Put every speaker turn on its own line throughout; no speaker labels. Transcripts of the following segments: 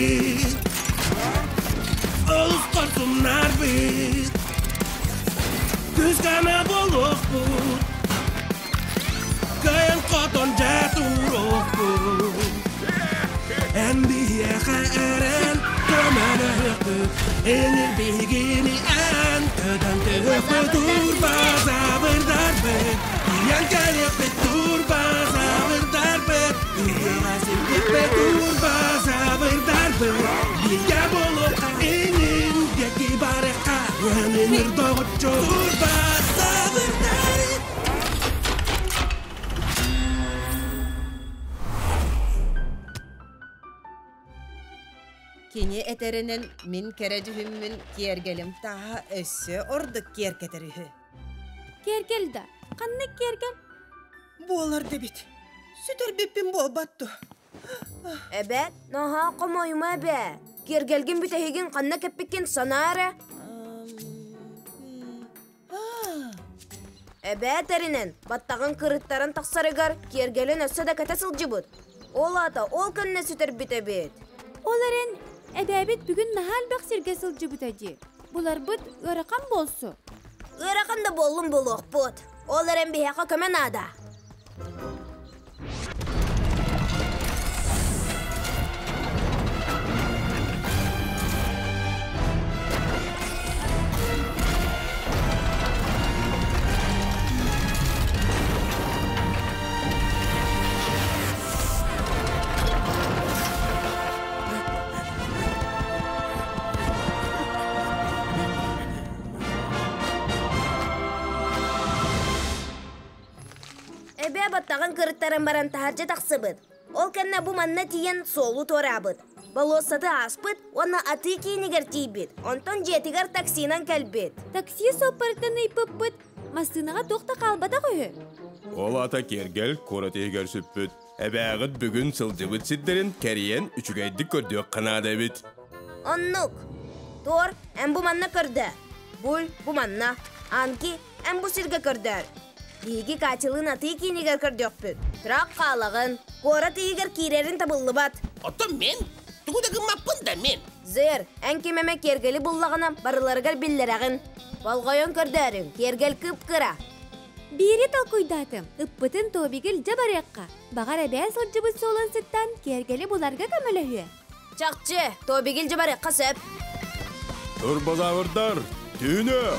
Бит, олус хорсуннарбыт, Күскэме буолуохпут, Кыайан хотон дьэ туруохпут. Эн биһиэхэ эрэн көмөлөһүөхпүт, Энир биһигини эн көтөн түһүөхпүт, Турбазаврдарбыт, тиийэн кэлиэхпит, Турбазаврдарбыт, Биһиэхэ сирдиэхпит, Турбазаврдарбыт, Бииргэ буолуохха инин диэки барыахха, Өнүнүр доҕоччу Турбазаврдар.
Кини этэринэн мин кэрэ дьүһүммүн киэргэлим тааһа өссө ордук киэркэтэр үһү.
Киэргэл да? Ханнык киэргэл?
Буолар да эбит. Сүтэрбиппин буолбат дуо?
Эбээт, наһаа хомойума эбээ. Киэргэлгин бүтэһигин ханна кэппиккин санаа эрэ. Эбээ тэринэн, баттаҕын кырыттаран тахсарыгар киэргэлин өссө да кэтэ сылдьыбыт. Ол аата ол кэннэ сүтэрбит эбит.
Ол эрэн, эбээбит бүгүн наһаа элбэх сиргэ сылдьыбыта дии. Буларбыт ыарахан буолсу.
Ыарахан да буоллун булуохпут. Ол эрэн биһиэхэ көмө наада. Эбээ баттаҕын кырыттаран баран таһырдьа тахсыбыт. Ол кэннэ бу манна тиийэн суолу туораабыт. Болуоссаты ааспыт уонна атыы киинигэр тиийбит. Онтон дьиэтигэр таксинан кэлбит.
Такси суоппарыттан ыйпыппыт, массыынаҕа туох да хаалбатах үһү.
Ол аата киэргэл куорат иһигэр сүппүт. Эбээҕит бүгүн сылдьыбыт сирдэрин кэрийэн үчүгэйдик көрдүөххэ наада эбит.
Оннук. Туор, эн бу манна көрдө. Буль, бу манна. Анки, эн бу сиргэ көрдөөр. Биһиги Катялыын атыы киинигэр көрдүөхпүт. Тураах хаалаҕын. Куорат иһигэр киирэрин табыллыбат.
Оттон мин? Тугу да гыммаппын да мин.
Зыр, эн ким эмэ киэргэли буллаҕына барыларыгар биллэрэҕин. Болҕойон көрдөөрүҥ, киэргэл кып-кыра.
Биири толкуйдаатым. Ыппытын Тобигы илдьэ барыахха. Баҕар эбээ сылдьыбыт суолун сыттан киэргэли буларга көмөлөһүө.
Чахчы, Тобигы илдьэ барыахха сөп.
Турбозаврдар, түүнү!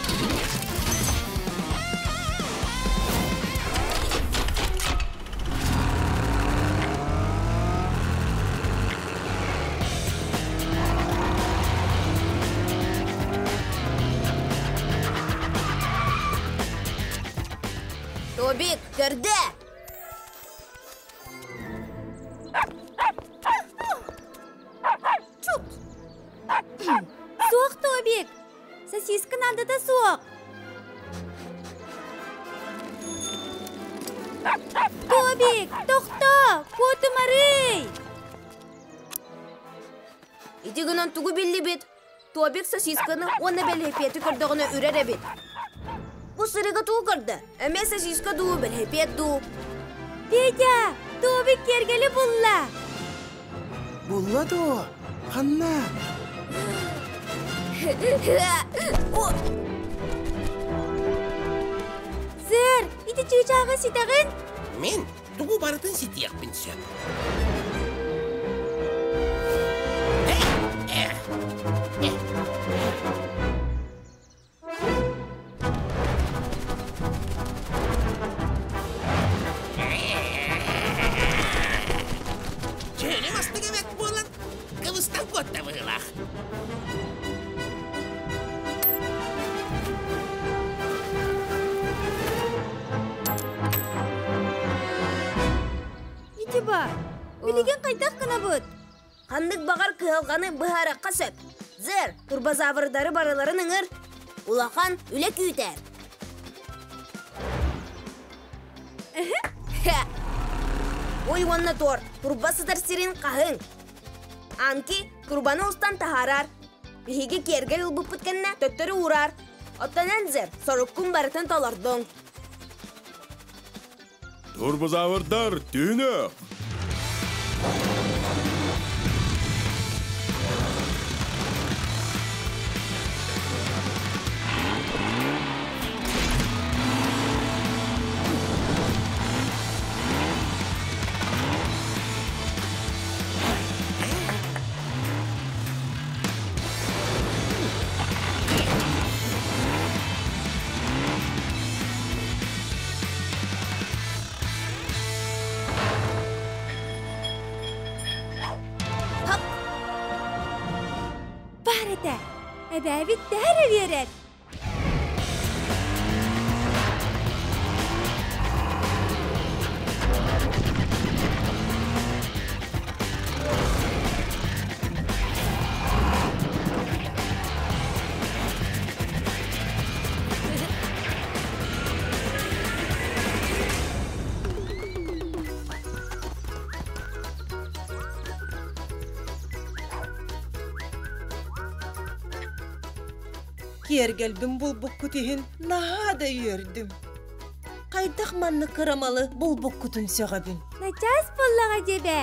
Тобик, көрдө!
Чут! Суох, Тобик! Сосиска наадата суох! Тобик, тохтоо! Куотумарый!
Ити гынан тугу биллибит? Тобик сосисканы уонна бэлэһипиэти көрдөҕүнэ үрэр эбит. Бу сырыга тугу көрдө? Эмиэ сосиска дуу, бэлэһипиэт дуу?
Петя, Тобик киэргэли булла!
Булла дуо? Ханна?
Сэр, ити чыычааҕы ситэҕин?
Мин тугу барытын ситиэхпин сөп. Чөлүм астык эбэт буолан, кыбыстан куотта быһыылаах.
Итиба, билигин хайдах гынабыт?
Ханнык баҕар кыһалҕаны быһаарыахха сөп. Зер, турбозаврдары барыларын ыҥыр. Улахан үлэ күүтэр. Ой уонна туор, турба сытар сирин хаһыҥ. Анки турбаны устан таһаарар. Биһиги киэргэл ылбыппыт кэннэ төттөрү уураар. Оттон эн, Зер, соруккун барытын толордуҥ.
Турбозаврдар, түүнү!
Эбээбит тэһэр үөрэр.
Киэргэлбин булбуккут иһин наһаа да үөрдүм. Хайдах маннык кырамалы булбуккутун сөҕөбүн.
Начаас буоллаҕа дьэбэ.